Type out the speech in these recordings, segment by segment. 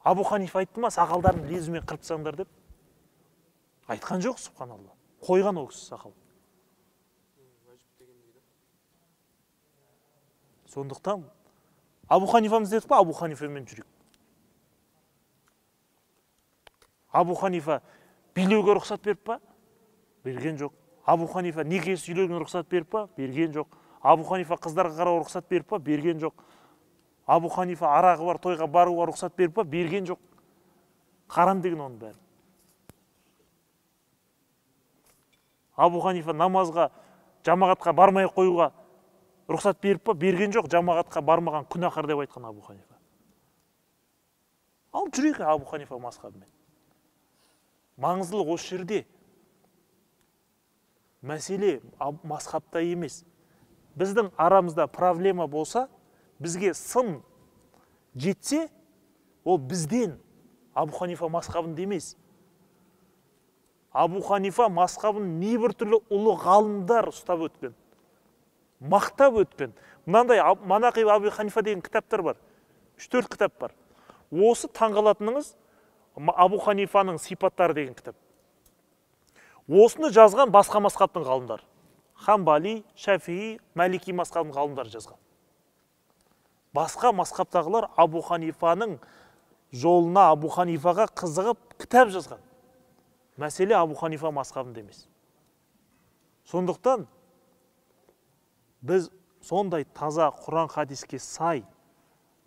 Абу Ханифа айтты ма, сақалдарын лезвімен қырып тастаңдар деп? Айтқан жоқ, субханалла. Қойған ол кісі сақал. Сондықтан Абу Ханифамыз дедік па, Абу Ханифамен жүрейік. Абу Ханифа билеуге рұқсат беріп па? Берген жоқ. Абу Ханифа некесі үйлеуге рұқсат беріп па? Берген жоқ. Абу Ханифа қыздарға қарауға рұқсат беріп па? Берген жоқ. Абу Ханифа арағы бар тойға баруға рұқсат беріп па? Берген жоқ. Харам деген оның бәрі. Абу Ханифа намазға, жамағатқа бармай қоюға рұқсат беріп па? Берген жоқ. Жамағатқа бармаған күнәһар деп айтқан Абу Ханифа. Ал жүрейік Абу Ханифа мазхабымен. Маңыздылық осы жерде. Мәселе мазхабта емес. Біздің арамызда проблема болса, бізге сын жетсе, ол бізден, Абу Ханифа мазхабында емес. Абу Ханифа мазхабын небір түрлі ұлы ғалымдар ұстап өткен, мақтап өткен. Мынандай Манақиб Абу Ханифа деген кітаптар бар. 3-4 кітап бар. Осы таңғалатыныңыз Абу Ханифаның сипаттары деген кітап. Осыны жазған басқа мазхабтың ғалымдары. Хамбали, Шафии, Малики мазхабының ғалымдары жазған. Басқа мазхабтағылар Абу Ханифаның жолына, Абу Ханифаға қызығып кітап жазған. Мәселе Абу Ханифа мазхабында емес. Сондықтан біз сондай таза Құран хадиске сай,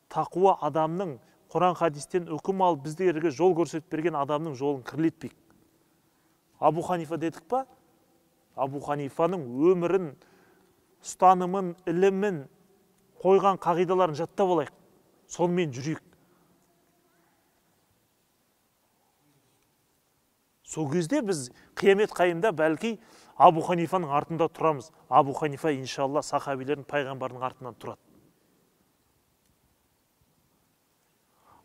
тақуа адамның Құран хадистен үкім алып біздерге жол көрсетіп берген адамның жолын кірлетпейік. Абу Ханифа дедік па? Абу Ханифаның өмірін, ұстанымын, ілімін, қойған қағидаларын жаттап алайық. Сонымен жүрейік. Сол кезде біз қиямет қайымда бәлки Абу Ханифаның артында тұрамыз. Абу Ханифа иншалла сахабилердің, пайғамбардың артынан тұрады.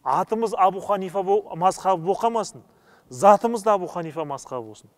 Атымыз Абу Ханифа мазхабы боқамасын, затымыз да Абу Ханифа мазхабы болсын.